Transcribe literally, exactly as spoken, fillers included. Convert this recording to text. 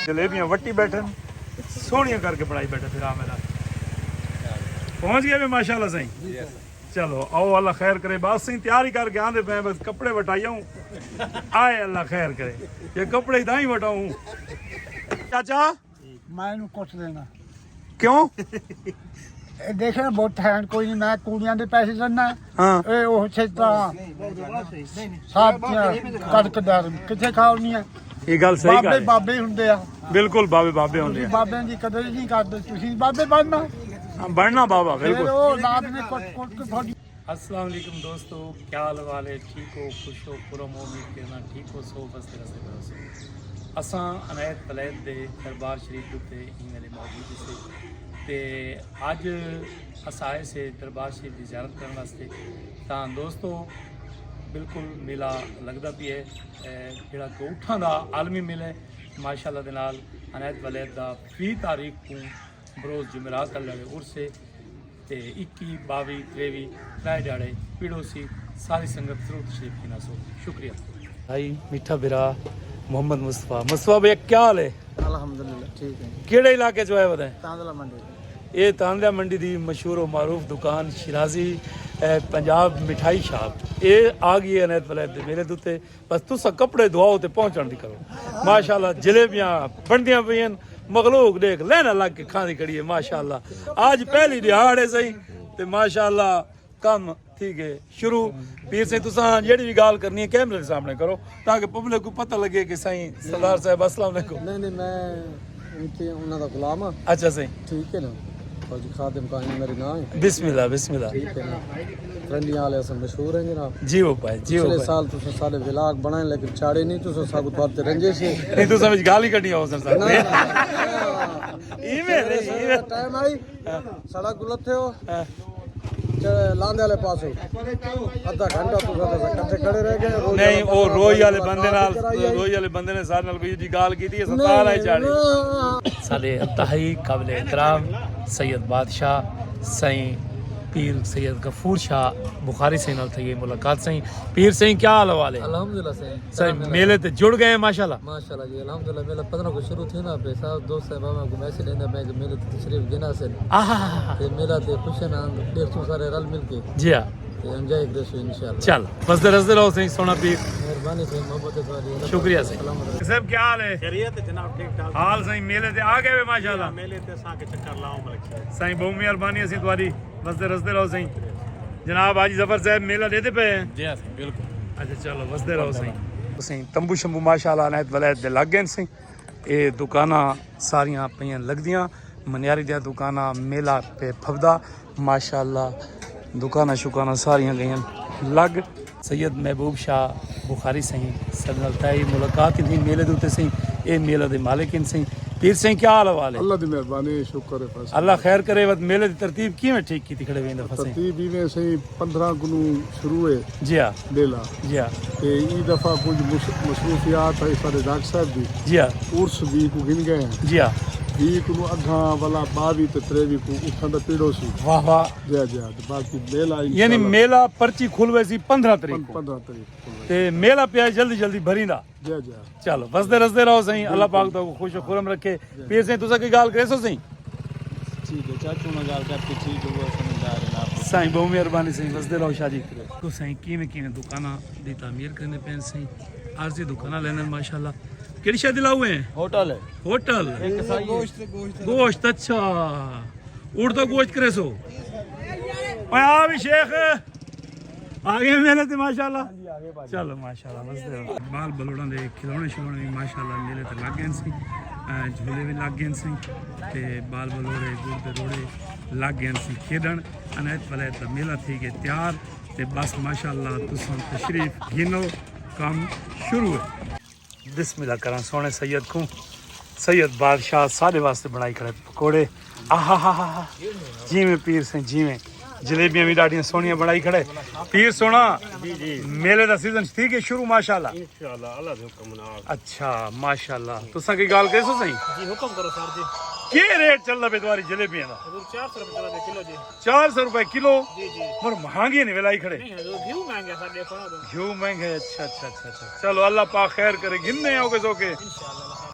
جلیبیاں وٹی بیٹھن، سوہنیاں کر کے بنائی بیٹھے پھر آ میرا۔ پہنچ گئے وے ماشاءاللہ سائیں۔ چلو آؤ اللہ خیر کرے، بس سائیں تیاری کر کے آندے پئے، بس کپڑے وٹائی آؤں۔ آئے اللہ خیر کرے، یہ کپڑے ہی تاں ہی وٹاؤں۔ چاچا، میں اینوں کچھ دینا۔ کیوں؟ اے دیکھیں بہت ہین کوئی نہیں، میں کوڑیاں دے پیسے دینا۔ ہاں۔ اے او چھتا۔ ساتھ کڑک دار کتھے کھاونی ہے؟ یہ گل صحیح بابے کر۔ بابے ہوندے آ۔ بالکل بابے بابے ہوندے آ۔ بابے دی قدر نہیں کردے، تسی بابے بننا۔ ہاں، بننا بابا، پھر بالکل۔ او اولاد نے کٹ کٹ کے تھوڑی۔ السلام علیکم دوستو، کیا حال حوال ہے؟ ٹھیک ہو، خوش ہو، پرامن؟ امید کرنا ٹھیک ہو سو، بس طرح سے بس۔ اساں عنایت ولید دے دربار شریف اتے ہی ویلے موجود سے، تے اج اساں آئے سے دربار شریف دی زیارت کرن واسطے۔ تاں دوستو، بالکل میلہ لگدا پیا ہے، اے جڑا کہ اٹھاں دا عالمی میلہ ہے۔ ماشاءاللہ دے نال عنایت ولید دا ویہہ تاریخ کوں بروز جمعرات آلے عرس ہے، تے اکی، باوی، تریوی، ترائے ڈیہاڑے پیڑو سی، ساری سنگت ضرور تشریف گھن آسو۔ شکریہ۔ بھائی میٹھا بھرا محمد مصطفیٰ۔ مصطفیٰ بھائی، کیا حال ہے؟ الحمدللہ، ٹھیک ہے۔ کیڑے علاقے چوں آئے ودے؟ تاندلہ منڈی۔ اے تاندلہ منڈی دی مشہور و معروف دکان شیرازی، اے، پنجاب مٹھائی شاپ۔ اے آ گئی ہے عنایت ولید دے میلے دے اتے۔ بس تساں کپڑے دھواؤ تے پہنچݨ دی کرو۔ ماشاءاللہ، جلیبیاں بݨدیاں پئین، مخلوق ݙیکھ لائناں لڳ کے کھاندی کھڑی ہے۔ ماشاءاللہ، اڄ پہلی ݙیہاڑ ہے سئیں، تے ماشاءاللہ کم تھی ڳئے شروع۔ پیر سئیں، تساں جیڑھی وی ڳالھ کرنی ہے، کیمرے دے سامݨے کرو، تاکہ پبلک کوں پتہ لڳے کہ سئیں سردار صاحب، السلام علیکم۔ نہیں، نہیں، میں ان کے، انہاں دا غلام ہاں۔ اچھا سئیں۔ ٹھیک ہے نا؟ فوجی خادم کاہن میرے نام ہے۔ بسم اللہ، بسم اللہ۔ ٹھیک ہے نا؟ رنڈیاں والے اساں مشہور ہیں جناب۔ جی وہ پائے، جی وہ پچھلے پائے۔ سال تساں سارے ولاگ بنائے، لیکن چاڑے نہیں، تساں ساکو توار تے رنجے سے۔ نہیں، تساں وچ گال ہی کڈی ہو سر سر۔ نہ، نہ، نہ۔ ایویں نہیں، ایویں۔ ٹائم آئی، ہاں۔ سڑک کو لتھے ہو۔ ہاں۔ چ-، لاندے والے پاسوں ادھا گھنٹہ تساں تے کٹھے کھڑے رہ گئے۔ روئی نہیں، والے او بندے روئی نال والے بندے نال، کرائی آئی۔ روئی والے بندے نے سارے نال کوئی جی گال کیتی، اساں نہیں، تالا ہی چاڑے۔ نہ۔ ساݙے انتہائی قابل احترام سید بادشاہ سائیں پیر سید غفور شاہ بخاری سائیں نال تھئی ہے ملاقات۔ سائیں پیر سائیں، کیا حال احوال ہے؟ الحمدللہ سائیں۔ سائیں، میلے تے جڑ گئے ہیں ماشاءاللہ۔ ماشاءاللہ جی، الحمدللہ، میلہ پندرہ کو شروع تھیندا پئے، سارے دوست احباباں کوں میسج ݙیندا پئے کہ میلے تے تشریف گھن آسن۔ آہا۔ تے میلہ تے خوش ہن، ݙیکھسوں سارے رل مل کے۔ جی ہاں۔ تے انجوائے کریسوں انشاءاللہ۔ چل، وسدے رسدے رہو سائیں، سوہݨا پیر۔ مہربانی سائیں، محبت ہے تہاݙی۔ شکریہ سائیں۔ سلامت رہو۔ صاحب، کیا حال ہے؟ خیریت ہے جناب، ٹھیک ٹھاک۔ حال سائیں، میلے تے آ گئے وے ماشاءاللہ۔ میلے تے اساں کے چکر لاؤ ملک صاحب۔ سائیں، بہت مہربانی اسی تہاݙی۔ وسدے رسدے رہو سائیں۔ جناب حاجی ظفر صاحب میلہ ݙیہدے پئے ہیں؟ جی ہاں سائیں، بالکل۔ اچھا چلو، وسدے رہو سائیں۔ سائیں، تمبو شمبو ماشاءاللہ عنایت ولید دے لڳ ڳئے سائیں۔ اے دکاناں ساریاں پئیاں لڳدیاں، منیاری دیاں دکاناں، میلہ پئے پھبدا ماشاءاللہ، دکاناں شکاناں ساریاں ڳئیاں لڳ۔ سید محبوب شاہ بخاری سائیں ساݙے نال تھئی ملاقات ہی تھی میلے دے اتے سائیں، اے میلے دے مالک ہن سائیں۔ پیر سائیں، کیا حال احوال ہے؟ اللہ دی مہربانی، شکر ہے، فضل۔ اللہ خیر کرے۔ وت میلے دی ترتیب کیویں ٹھیک کیتی کھڑے ویندے پئے سائیں؟ ترتیب ایویں سائیں، پندرہ کنوں شروع ہے۔ جی ہاں۔ میلہ۔ جی ہاں۔ تے ایں دفعہ کجھ مص-، مصروفیات ہے ساݙے ڈاکٹر صاحب دی۔ جی ہاں۔ عرس ویہہ کوں گھن ڳئے ہیں۔ جی ہاں۔ ویہہ کنوں اڳاں والا ٻاویہہ تے تریویہہ کوں اٹھاں دا پیڑو سی۔ واہ واہ۔ جی ہاں، جی ہاں۔ تے باقی میلہ یعنی انشاءاللہ میلہ پرچی کھلوے سی پندرہ تاریخ کوں۔ پندرہ تاریخ کوں۔ تے میلہ پیا جلدی جلدی بھریندا۔ جی ہاں، جی ہاں۔ چلو، وسدے رسدے رہو سائیں، اللہ پاک تہاکوں خوش و خرم رکھے۔ پیر سائیں، تساں کوئی ڳالھ کریسو سائیں؟ ٹھیک ہے، چاچو نال ڳالھ کر کے ٹھیک ہے، وہ سمجھدار ہے آپ۔ سائیں، بہت مہربانی سائیں، وسدے رہو شاہ جی۔ تو سائیں، کیویں کیویں دکاناں دی تعمیر کریندے پئے سائیں؟ عارضی دکاناں لیندے ماشاءاللہ۔ کیڑھی شے دی لاؤ ہے؟ ہوٹل ہے۔ ہوٹل؟ ایک سائیں گوشت، گوشت۔ گوشت، اچھا۔ اٹھ دا گوشت کریسو۔ اوئے آ وی شیخ۔ آ ڳئے میلے تے ماشاءاللہ۔ چلو ماشاءاللہ، بس تے بال بلوڑاں دے کھلونے شلونے وی ماشاءاللہ میلے تے لڳ ڳئے سی۔ اے جھولے وی لڳ ڳئے سی۔ تے بال بلوڑے، گڑ تے روڑے لڳ ڳئے سی کھیݙݨ۔ عنایت ولید دا میلہ تھی ڳئے تیار۔ تے بس ماشاءاللہ تساں تشریف گھنو، کم شروع ہے۔ بسم اللہ کراں سوہݨے سید کوں۔ سید بادشاہ ساݙے واسطے بݨائی کھڑے پکوڑے۔ آہا ہا ہا ہا۔ جیویں پیر سائیں، جیویں۔ جلیبیاں وی ݙاڈھیاں سوہݨیاں بݨائی کھڑے۔ پیر سوہݨا، جی، جی۔ میلے دا سیزن تھی ڳئے شروع ماشاءاللہ۔ انشاءاللہ، اللہ دے حکم نال۔ اچھا، ماشاءاللہ۔ تساں کوئی ڳالھ کریسو سائیں؟ جی، حکم کرو سر جی۔ کیا ریٹ چلدا پئے تہاݙی جلیبیاں دا؟ حضور، چار سو روپے چلدا پئے کلو جی۔ چار سو روپے کلو؟ جی، جی۔ پر مہانگے نے ولائی کھڑے۔ نہیں حضور، گھیو مہنگا سر، ݙیکھو نا۔ گھیو مہنگا ہے، اچھا، اچھا، اچھا، اچھا۔ چلو، اللہ پاک خیر کرے، گھننے اوکے سوکے۔ انشاءاللہ۔